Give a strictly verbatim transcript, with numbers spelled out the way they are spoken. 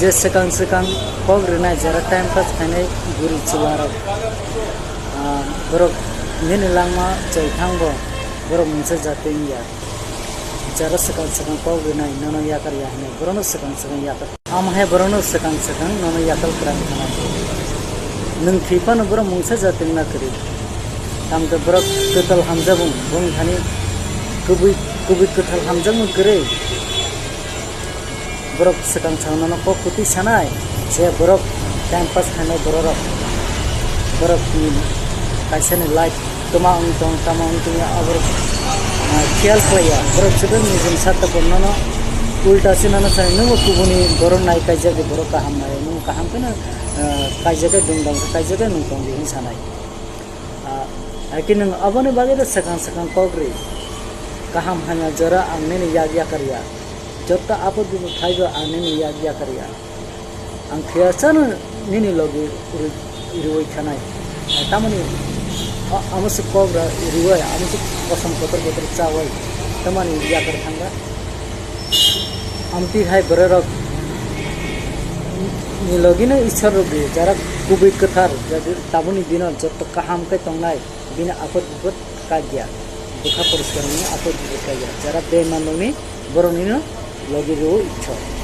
Swkang swkang kok rwnai jora time pass khainai bwrwi chwlarok. Ah, borok nini langma choi thangbo borok mungsa jati wngya. Jora swkang swkang kok rwnai nono yakar ya hinwi borokno swkang swkang yakar. Amo hai borokno swkang swkang nono yakar kwrang khna. Nwng thwi phano borok mungsa jati wngna kwrwi. Tamte borok kwtal hamjakmung bongthani kubui kubui kwtal hamjakmung kwrwi. Borok swkang swkang nono kok kwtwi sanai, je borok time pass khainai bororok, borok ni kaisa ni life toma wng tong, tama wng tong ya, aborok, ah, khiyal khlai ya, borok chwdw nijini sarta por nono ulta se nono sanai, nwngbo kubuni borok nai kaijak di, borok kaham nai, nwng kaham kheno, ah, kaijak khe dwng dong, kaijak khe nwng tong di hwn sanai. Ah, hai khe nwng aboni bagwi no swkang swkang kok rw, kaham hamya jora ang nini yak yakar ya. Joto apot bipot phaibo ang nini yak yakar ya. Ang thwiya chano nini logi rwi, rwi khanai. Tamoni a-, amo se kok ra rwi, amo se kosom kotor kotor chawai. Tamani yakar thangba. Amtwi hai bororok ni logi no Ishwar rwdi, jara kubui kwthar, jadi taboni dino joto kaham khe tongnai, bini apot bipot kagya. Bwkha poriskar wngwi apot bipot kagya. Jara beiman rokni borokni no logi rwo Ishwar.